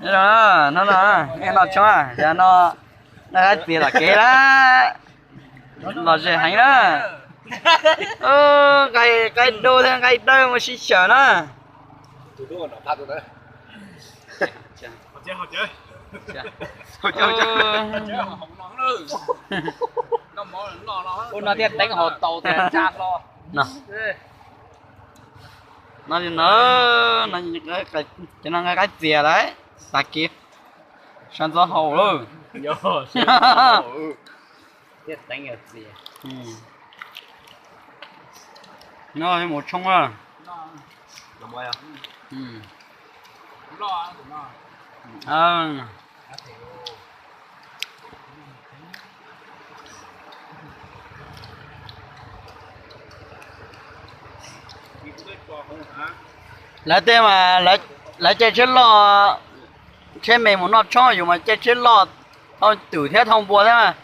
No, no, no, nej noj tshoob, yog no, noj qaib txias tom kev lawm, lom zem heev na. Nqaij dub thiab nqaij dawb mus sib xyaw na. Ua no thiaj teeb hauv tau tias tsa hlo. No, cov no nqa qaib txias lawm, tag kis sab ntxov haus lawm. No mus tshoob a. Lawv tej mas lawv caij tsheb loj, tsheb me mus noj tshoob, yus mas caij tsheb loj, thauj twm thiab thauj npua thiab.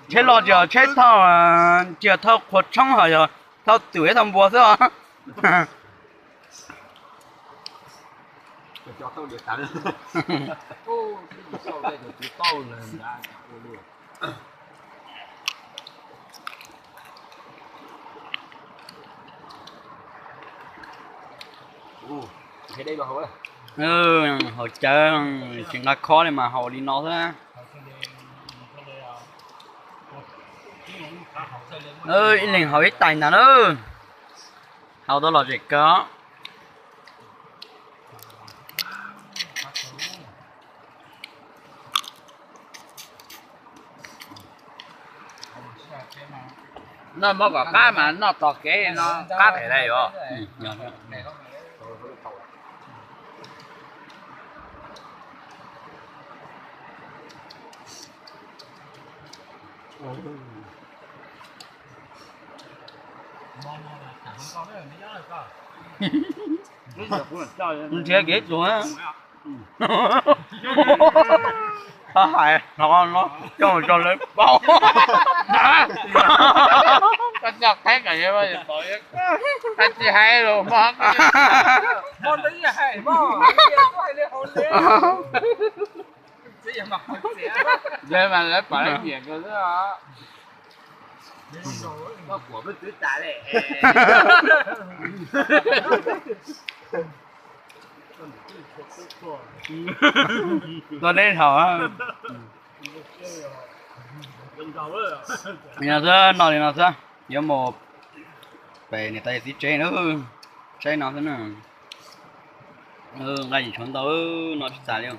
Tsheb loj ces tsheb thauj, ces thauj qhua tshoob ho yog thauj twm thiab thauj npua xwb os. Haus cawv, tsis nqa khob li mas haus li no xwb. Ib leeg haus ib tais ntag na. Haus tau lom zem kawg. Noj mov kom qab mas noj txog kev no qab phem lawm yuav. Nrhiav kev tsuag. Hais no coj mus rau lawv paub. Koj coj qheb kom tsis hais lus mog. Lawv mas lawv pom lawv nyiam kawg xwb os. Tuaj deb thaum. Li no xwb, noj li no xwb, yuav mus pem niam tais txiv tsev na, saib no xwb na. Nqaij tshuav ntau, noj tsis tas li.